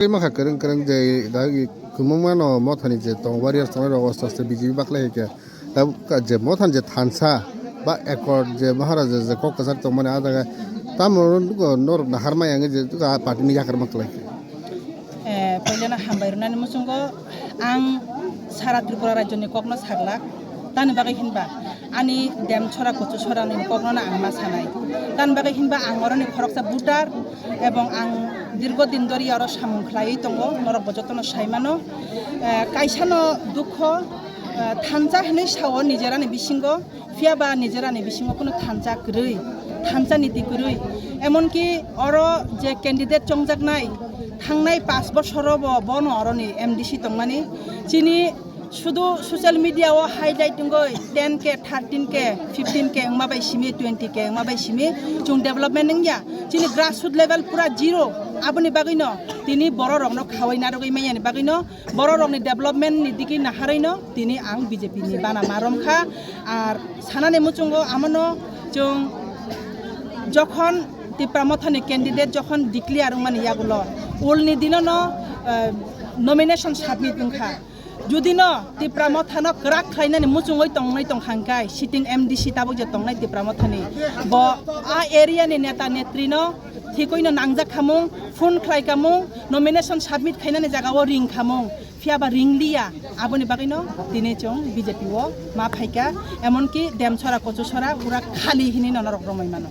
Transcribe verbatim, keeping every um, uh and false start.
Tei mankha kwrwng kwrwng je dagi kwmwngmano mothani je tong warriors tongnai rok aste aste B J P baklai hai khe. Tabuk je mothani je thansa ba accord je Maharaja je kok kwchar tongmani ah jaga tamo norok naharmai ang je party ni yakarma kwlai khe. Eh, poilano hambai rwnani muchungo ang sara Tripura rajyoni kokno saglak. Tani bagwi hinba ani Demchora Kochusorani kokno ang ma sanai. Tani bagwi hinba ang oroni khoroksa voter ebong ang dirgo din dori oro samung khlaiwi tongo, norok bo jotono saimano. Eh, kaisano dukho, eh, thansa hinwi sao nijerani bisingo, phiya ba nijerani bisingo kuno thansa kwrwi, thansa niti kwrwi. Emonki oro je candidate chongjaknai, thangnai pash bosoro bo bono oroni M D C tongmani. Chini sudu social media o highlight wngoi ten K, thirteen K, fifteen K wngma bai simi, twenty K wngma bai simi, chwng development wngya. Chini grassroot level pura zero. Aboni bagwino tini bororokno khawai narwgwi manyani bagwino, bororokni development ni digi naharwino tini ang B J P ni bana ma romkha. Ar sanani muchungo amono chwng jokhon Tipra Mothani candidate jokhon declare wngmani yagulo ulni dinono, eh, nomination submit wngkha. Judino Tipra Mothano kwrak khlainani muchungwi tongnai tongkha hwnkhe sitting M D C tabuk je tongnai Tipra Mothani, bo a area ni neta netrino thikwi no nangjak khamung, phone khlai kamung, nomination submit khainani jagao ring khamung, phiya ba ring liya. Aboni bagwino tini chwng B J P o ma phaikha, emonki Demchora Kochuchora pura khali hinwi no norok romwi mano.